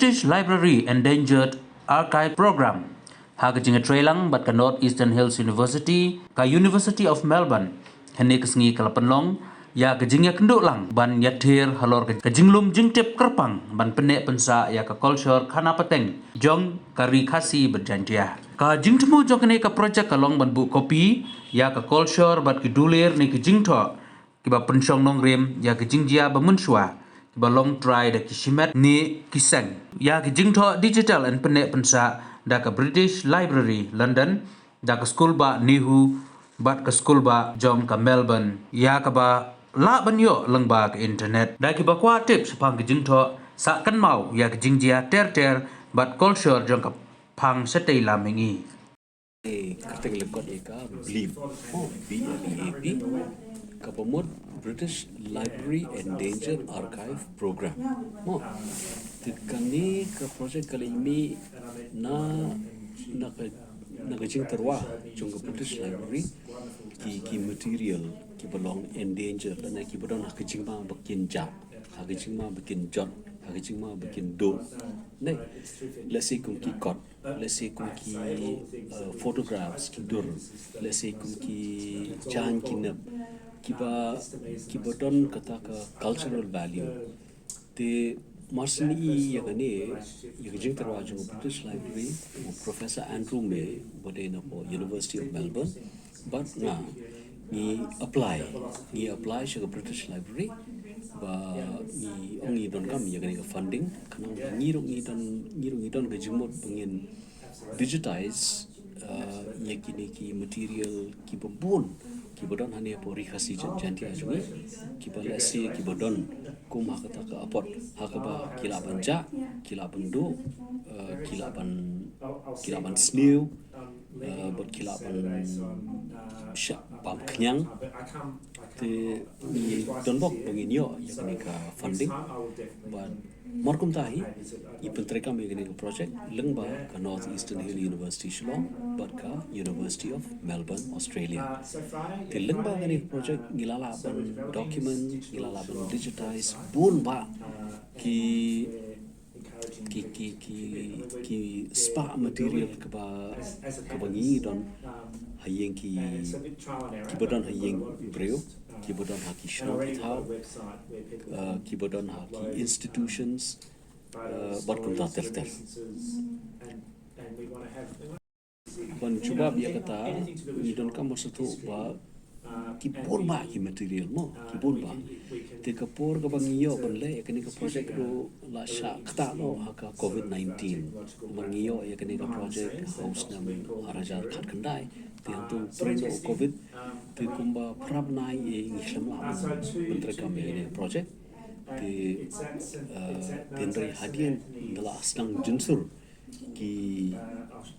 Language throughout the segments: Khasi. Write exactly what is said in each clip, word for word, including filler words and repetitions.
British Library Endangered Archive Program ha ka jingïatreilang bad ka North Eastern Hills University, ka University of Melbourne, hynne ka sngi ka la pynlong ïa ka jingïakynduh lang ban ïathir halor ka jinglum jingtip kyrpang ban pynneh pynsah ïa ka kolshor khana pateng jong ka Ri Khasi bad Jaintia. Ka jingthmu jong kane ka projek ka long ban buh kopi ïa ka kolshor bad ki dulir ne ki jingthoh kiba pynshong nongrim ïa ki jingjia ba mynshuwa kiba long trai da ki shimet ne ki seng. Ïa ki jingthoh digital yn pynneh pynsah da ka British Library London, da ka Skulbah NEHU bad ka Skulbah jong ka Melbourne, ïa kaba lah ban ïoh lyngba ka internet. Da kiba kwah tip shaphang ki jingthoh, sa kynmaw ïa ki jingjia ter ter bad kolshor jong ka phang shatei lam mihngi. Kyrteng lyngkot ïa ka BLEAP. Oh, B L E A P. Kaba mut British Library Endangered Archive Program. Oh. Te kane ka project ka la mih na, na ka, na ka jingtyrwa jong ka British Library, ki, ki material kiba long endangered, lane kiba don ha ka jingma ba kin jah, ha ka jingma ba kin jot, ha ka jingma ba kin duh. Ne, lehse kum ki kot, lehse kum ki, uh, photographs, ki dur, lehse kum ki jaiñ ki nep, kiba, kiba don kata ka cultural value. Te mar shu i ïa kane, ïa ka jingtyrwa jong ka British Library, u Professor Andrew May, ba dei na ka University of Melbourne, bad nga, ngi apply, ngi apply sha ka British Library, ba ngi ong ngi donkam ïa kane ka funding, khnang ba ngi ruh ngi don, ngi ruh ngi don ka jingmut ba ngin digitize, uh, ïa kine ki material kiba bun, kiba don hangne hapoh Ri Khasi Jan-, Jaintia jong ngi, kiba lehse kiba don kum ha kata ka apot, ha kaba ki lah ban jah, ki lah ban duh, uh, ki lah ban, ki lah ban sniew, uh, bad ki lah ban shah bam khñiang. Te ngi don bok ba ngin ïoh ïa kane ka funding. Bad mar kumta hi, ngi pyntreikam ïa kane ka project lyngba ka North Eastern Hill University Shillong bad ka University of Melbourne, Australia. Te lyngba kane ka project ngi la lah ban document, ngi la lah ban digitize bun bah ki, ki, ki, ki, ki spah material kaba, kaba ngi don ha ïing ki, kiba don ha ïing briew, kiba don ha ki shnong ki thaw, uh, kiba don ha ki institutions, uh, bad kumta ter ter. Ban jubab ïa kata, ngi donkam ban sngewthuh ba ki bun bah ki material mo, ki bun bah. Te ka por kaba ngi ïoh ban leh ïa kane ka project ruh la shah ktah noh ha ka covid nineteen. Ba ngi ïoh ïa kane ka project ha u snem ar hajar khatkhyndai. Te hangto u pring noh u covid, te kumba phra bnai ngi khlem lah ban pyntreikam ïa kane ka project. Te, eh, te hynrei hadien da la sdang jynsur ki,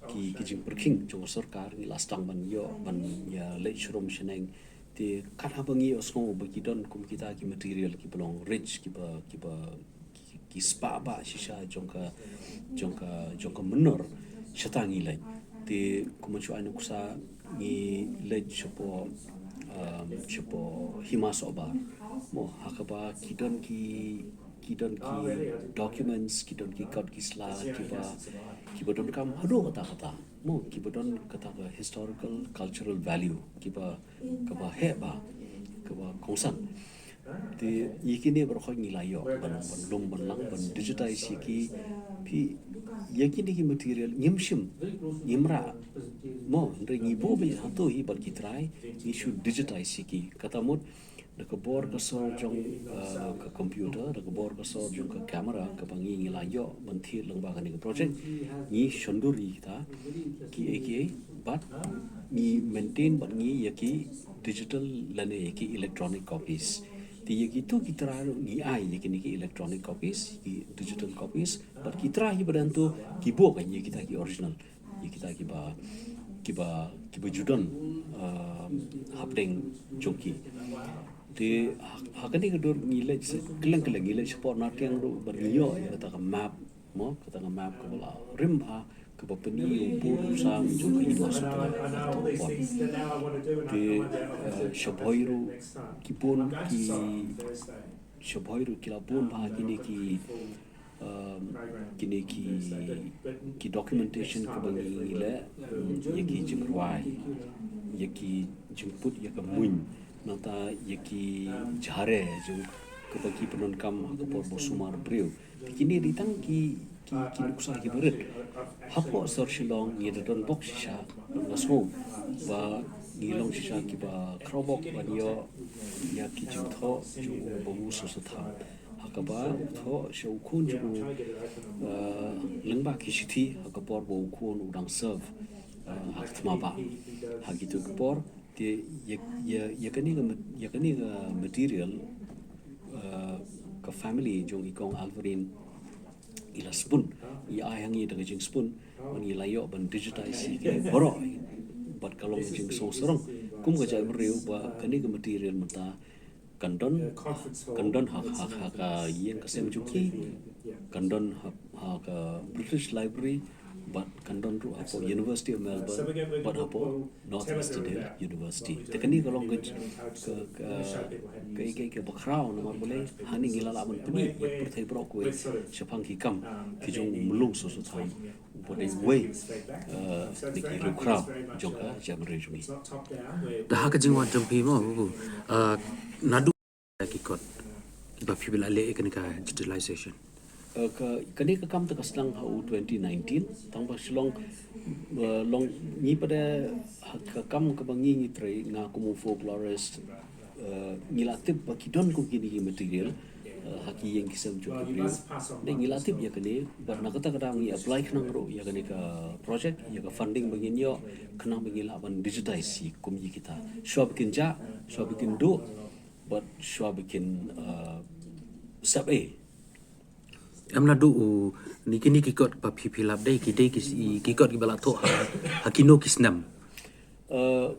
ki, ki jingpyrkhing jong ka sorkar, ngi la sdang ban ïoh, ban ïa leit shrum shaneng. Te kat haba ngi ïohsngew ba ki don kum kita ki material kiba long rich, kiba, kiba, ki, ki spah bah shisha jong ka, jong ka, jong ka mynnor, shata ngi leit. Te kumba shu ai nuksa ngi leit shapoh, um, shapoh Hima Sohbar. Mo, ha kaba ki don ki, ki don ki documents, ki don ki kot ki sla, kiba, kiba donkam haduh katta katta. Mo, kiba don kata ka historical, cultural value, kiba, kaba heh bah, kaba kongsan. Te ïa kine baroh ngi la ïoh ban, ban lum ban lang, ban digitize ïa ki. Phi, ïa kine ki material ngim shim, ngim rah. Mo, hynrei ngi buh beit hato hi bad ki trai, ngi shu digitize ïa ki. Kata mut, da ka bor ka sor jong, uh, ka computer, da ka bor ka sor jong ka camera, kaba ngi, ngi la ïoh ban thied lyngba kane ka project, ngi shon dur ïa kita kiei kiei, bad ngi maintain bad ngi ïa ki digital lane ïa ki electronic copies. Te ïa kito ki trai ruh ngi ai ïa kine ki electronic copies, ki digital copies, bad ki trai hi ba don to ki buh ïa kita ki original. Ïa kita kiba, kiba, kiba ju don, uh, hapdeng jong ki. Te ha, ha kane ka dur ngi leit kylleng kylleng, ngi leit shapoh Nartiang ruh bad ngi ïoh ïa kata ka map, mo, kata ka map kaba la rim bha, kaba pyni ïa u bun u sam jong ka Hima Sohbar. Te, eh, sha Bhoi ruh ki bun ki, sha Bhoi ruh ki la bun bha kine ki, kine ki, ki documentation kaba ngi leh, ïa ki jingrwai, ïa ki jingput ïa ka muiñ, nangta ïa ki jhare jong kaba ki pyndonkam ha ka por ba sumar briew. Te kine dei tang ki, ki, ki nuksa kiba rit. Hapoh sor Shillong ngi da don bok shisha, nga sngew ba ngi long shisha kiba khraw bok ban ïoh ïa ki jingthoh jong u Bah Ngu Soso Tham. Ha kaba u thoh sha u khun jong u, eh, lyngba ki shithi ha ka por ba u khun u dang serve, eh, ha ka thma bah. Ha kito ki por te ïa, ïa, ïa kane ka mat-, ïa kane ka material, eh, ka family jong i Kong Alvarin i la spun, i ai ha ngi da ka jingspun, ban ngi la ïoh ban digitize ïa ki baroh. Bad ka long ka jingsngewsarong kum ka jaitbynriew ba kane ka material mynta kan don, kan don ha, ha, ha ka ïing ka sem jong ki, kan don ha, ha ka British Library, bad kan don ruh hapoh University of Melbourne, bad hapoh North West Indian University. Te kane ka long ka, ka, ka, ka, ka, kaba khraw namar balei hangne ngi la lah ban pyni ïa ka pyrthei baroh kawei shaphang ki kam ki jong u Myllung Soso Tham. Uba dei uwei, eh, na ki riewkhraw jong ka jaitbynriew jong ngi. Da ha ka jingwan jong phi mo, Babu, eh, naduh ki kot kiba phi la leh ïa kane ka digitalization? Eh, ka, kane ka kam te ka sdang ha u twenty nineteen, tang ba shu long, eh, long ngi pat de ha ka kam kaba ngi ngi trei, nga kum u folklorist, eh, ngi la tip ba ki don kum kine ki material, eh, ha ki ïing ki sem jong ki briew. Dei ngi la tip ïa kane, bad na kata ka daw ngi apply khnang ruh ïa kane ka project, ïa ka funding ba ngin ïoh, khnang ba ngin lah ban digitize ïa kum ïa kita. Shuwa ba kin jah, shuwa ba kin duh, bad shuwa ba kin, eh, sep ei. Em, naduh u, ni kine ki kot ba phi, phi lap dei, ki dei ki, ki kot kiba la thoh ha, ha kino ki snem? Eh,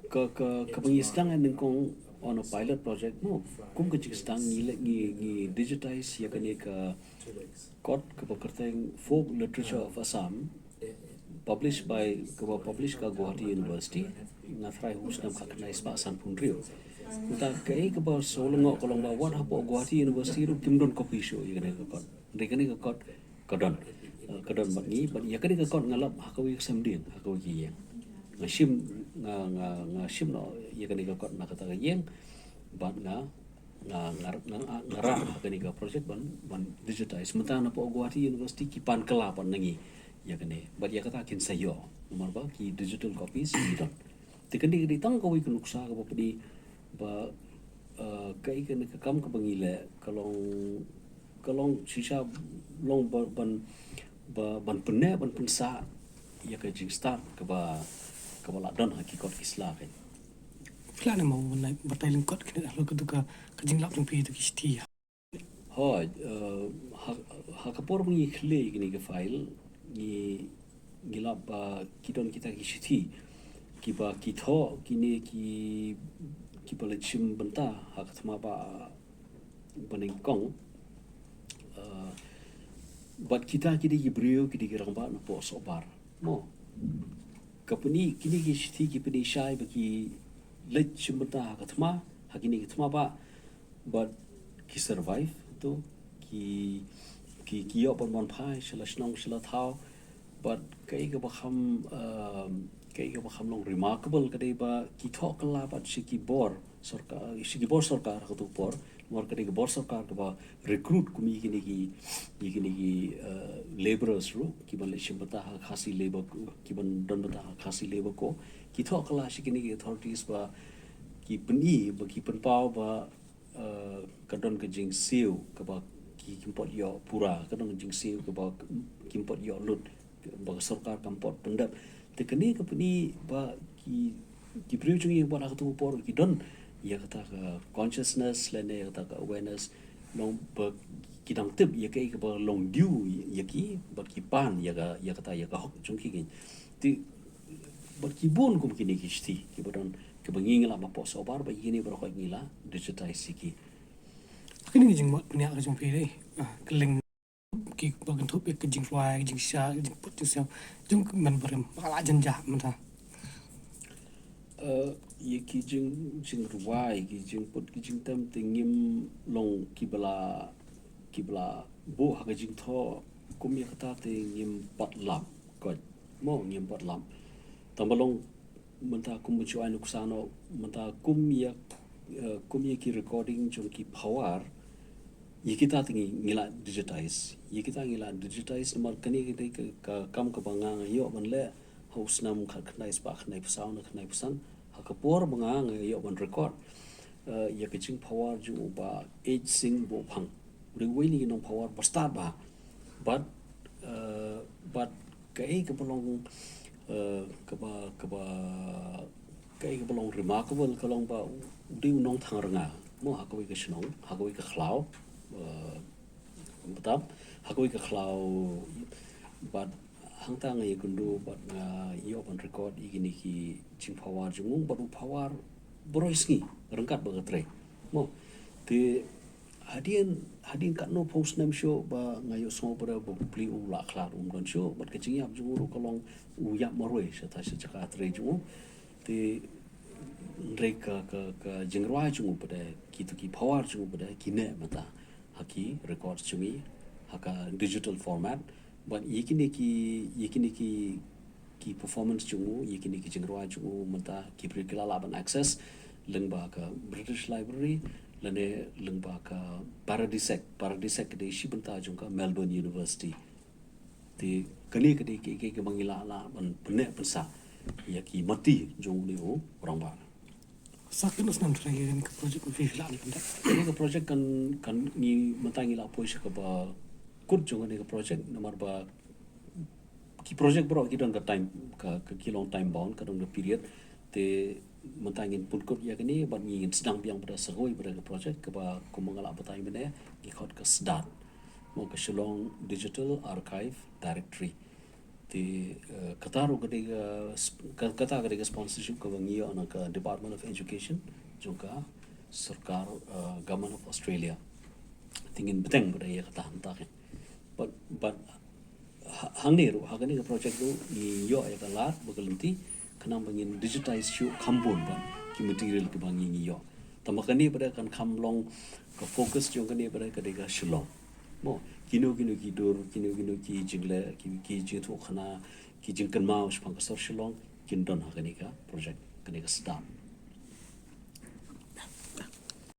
ka, ka, kaba ngi sdang nyngkong on a pilot project, no, kum ka jingsdang ngi leh, ngi, ngi digitize ïa kane ka kot kaba kyrteng Folk Literature of Assam, published by, kaba publish ka Gauhati University, nga tharai ha u snem khatkhyndai spah sanphew hynriew. Mynta kaei kaba sngewlyngngoh ka long ba wat hapoh Gauhati University ruh kim don copy shuh ïa kane ka kot. Hynrei kane ka kot ka don. Eh, ka don bad ngi, bad ïa kane ka kot nga lap ha kawei ka sem dieng, ha kawei ka ïing. Nga shim, nga, nga, nga shim noh ïa kane ka kot na kata ka ïing, bad nga, nga, nga, nga, nga, nga rah ha kane ka project ban, ban digitize. Mynta napoh Gauhati University ki pan kylla pat na ngi ïa kane. Bad ïa kata kin sa ïoh. Namar ba ki digital copies ki don. Te kane ka dei tang kawei ka nuksa kaba pyni ba, eh, kaei kane ka kam kaba ngi leh ka long, ka long shisha long ba, ban, ba, ban pynneh, ban pynsah ïa ka jingstad kaba, kaba la don ha ki kot ki sla kein. Phi lah ne mo ban batai lyngkot kane halor katu ka, ka jinglap jong phi ïa katu ki shithi. Hooid, eh, ha, ha ka por ba ngi khlieh kine ki file, ngi, ngi lap ba ki don kita ki shithi kiba ki thoh kine ki, kiba la shim bynta ha ka thma bah banyngkong. Eh, bad kita ki dei ki briew, ki dei ki rangbah napoh Sohbar. Mo. Ka pyni, kine ki shithi ki pyni shai ba ki leit shim bynta ha ka thma, ha kine ki thma bah, bad ki survive to, ki, ki, ki ïoh ban wan phai sha la shnong sha la thaw, bad kaei kaba kham, um, kaei kaba kham long remarkable ka dei ba ki thoh kylla bad sha ki bor sorkar, sha ki bor sorkar ha katu ka por, namar ka dei ka bor sorkar kaba recruit kum ïa kine ki, ïa kine ki, uh, labourers ruh, kiban leit shim bynta ha Khasi Labour Co, kiban don bynta ha Khasi Labour Co, ki thoh kylla sha kine ki authorities ba ki pyni, ba ki pynpaw ba, uh, ka don ka jingsiew kaba ki, kim pat ïoh pura, ka don ka jingsiew kaba kim pat ïoh lut, ba ka sorkar kam pat pyndep. Te kane ka pyni ba ki, ki briew jong ngi ba ha katu ka por ki don ïa kata ka consciousness lane ïa kata ka awareness, long ba ki dang tip ïa kaei kaba long due ïa ki, bad ki pan ïa ka, ïa kata, ïa ka hok jong ki kein. Te bad ki bun kum kine ki shithi kiba don, kiba ngi ngi lap hapoh Sohbar, bad kine baroh ki ngi la digitize ïa ki. Kine ki jingmut bniah ka jong phi dei, ah, kylleng kiba kynthup ïa ka jingrwai, ka jingshisha, ka jingput jingsngew jong ki hynmen barim, ba ka la jan jah mynta. Eh, ïa ki jing, jingrwai, ki jingput, ki jingtem te ngim long kiba la, kiba la Buh ha ka jingthoh kum ïa kata te ngim pat lap. Koit. Mo ngim pat lap. Tang ba long mynta kum ba shu ai nuksa noh, mynta kum ïa, eh, kum ïa ki recording jong ki phawar, ïa kita te ngi, ngi la digitize. Ïa kita ngi la digitize namar kane ka dei ka, ka kam kaba nga nga ïoh ban leh ha u snem khatkhyndai spah khyndaiphew saw na khyndaiphew san, ha ka por ba nga nga ïoh ban record, eh, ïa ka jingphawar jong u Bah H Sing Bohphang. U dei uwei na ki nongphawar ba stad bha. Bad, eh, bad kaei kaba long, eh, kaba, kaba, kaei kaba long remarkable ka long ba u, u dei u nongthangrnga. Mo ha kawei ka shnong, ha kawei ka khlaw, eh, bad ha kawei ka khlaw, bad hangta nga ïakynduh bad nga ïoh ban record ïa kine ki jingphawar jong u, bad u phawar baroh sngi ryngkat bad ka trei. Mo, te hadien, hadien katno phew snem shuh ba nga ïohsngew ba da ba u pli u la khlad, um don shuh, bad ka jingïap jong u ruh ka long u ïap marwei shata sha jaka trei jong u. Te hynrei ka, ka, ka jingrwai jong u pat, kito ki phawar jong u pat ki neh mynta ha ki records jong ngi ha ka digital format. Bad ïa kine ki, ïa kine ki, ki performance jong u, ïa kine ki jingrwai jong u mynta ki briew ki la lah ban access lyngba ka British Library lane lyngba ka Paradisec. Paradisec ka dei shi bynta jong ka Melbourne University. Te kane ka dei kaei kaei kaba ngi lah, lah ban pynneh pynsah ïa ki mati jong une u rangbah. Sa katno snem trai ïa kane ka project ba phi lah ban conduct? Kane ka project kan, kan ngi mynta ngi la poi sha kaba kut jong kane ka project namar ba ki project baroh ki don ka time, ka, ka ki long time bound, ka don ka period. Te mynta ngin pynkut ïa kane bad ngin sdang biang bad sa kawei bad ka project kaba kumba nga la batai mynne, ngi khot ka SDARD. Mo ka Shillong Digital Archive Directory. Te, eh, kata ruh ka dei ka sp-, ka, kata ka dei ka sponsorship kaba ngi ïoh na ka Department of Education jong ka sorkar, eh, Government of Australia. Te ngin bteng bad ïa kata hangta kan. Bad, bad ha-, hangne ruh, ha kane ka project ruh ngi ïoh ïa ka lad bad ka lynti khnang ba ngin digitize shuh kham bun bad ki material kiba ngi, ngi ïoh. Tangba kane pat kan kham long ka focus jong kane pat ka dei ka Shillong. Mo, kino kino ki dur, kino kino ki jingleh, ki, ki jingthoh khana, ki jingkynmaw shaphang ka sor Shillong kin don ha kane ka project, kane ka SDARD.